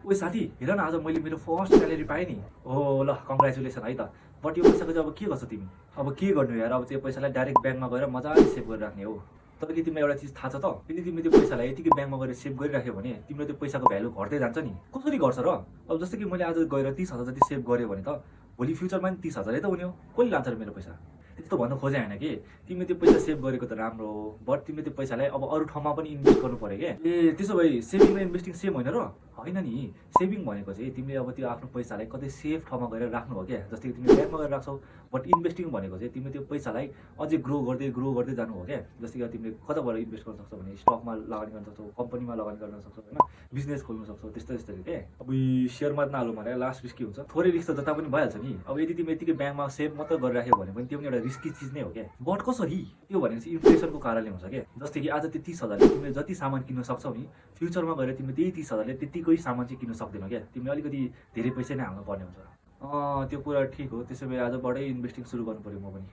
ओइ साथी हेर न, आज मैले मेरो फर्स्ट स्यालेरी पाएँ नि। ओ ल कङ्ग्रेचुलेसन है त। बट यो पैसाको चाहिँ अब के गर्छौ तिमी? अब के गर्नु यार, अब त्यो पैसालाई डाइरेक्ट ब्याङ्कमा गएर मजाले सेभ गरेर राख्ने हो। तपाईँले तिमीलाई एउटा चिज थाहा छ त, यदि तिमीले त्यो पैसालाई यतिकै ब्याङ्कमा गएर सेभ गरिराख्यो भने तिम्रो त्यो पैसाको भ्यालु घट्दै जान्छ नि। कसरी घट्छ र? अब जस्तो कि मैले आज गएर 30,000 जति सेभ गरेँ भने त भोलि फ्युचरमा नि 30,000 त हुने हो। कसले लान्छ र मेरो पैसा? त्यस्तो भन्नु खोजे होइन कि तिमीले त्यो पैसा सेभ गरेको त राम्रो हो, बट तिमीले त्यो पैसालाई अब अरू ठाउँमा पनि इन्भेस्ट गर्नु पर्यो क्या। त्यसो भए सेभिङ र इन्भेस्टिङ सेम होइन र? होइन नि, सेभिङ भनेको चाहिँ तिमीले अब त्यो आफ्नो पैसालाई कतै सेफ ठाउँमा गएर राख्नु हो क्या। जस्तै कि तिमीले ब्याङ्कमा गएर राख्छौ। बट इन्भेस्टिङ भनेको चाहिँ तिमीले त्यो पैसालाई अझै ग्रो गर्दै जानु हो क्या। जस्तै कि तिमीले कताबाट इन्भेस्ट गर्न सक्छौ भने स्टकमा लगानी गर्न सक्छौ, कम्पनीमा लगानी गर्न सक्छौ, होइन, बिजनेस खोल्न सक्छौ, त्यस्तो के। अब सेयरमा नहालौँ भने लास्ट रिस्की हुन्छ। थोरै रिस्क त जता पनि भइहाल्छ नि। अब यदि तिमी यतिकै ब्याङ्कमा सेभ मात्रै गरिराख्यो भने पनि त्यो पनि एउटा रिस्की चिज नै हो क्या। बट कसरी? त्यो भनेको चाहिँ इन्फ्लेसनको कारणले हुन्छ क्या। जस्तै कि आज त्यो 30,000ले तिमीले जति सामान किन्न सक्छौ नि, फ्युचरमा गएर तिमीले त्यही 30,000ले त्यतिकै सामान चाहिँ किन्न सक्दैनौ क्या। तिमीले अलिकति धेरै पैसा नै हाल्नु पर्ने हुन्छ। त्यो कुरा ठिक हो। त्यसो भए आजबाटै इन्भेस्टिङ सुरु गर्नु पर्यो म पनि।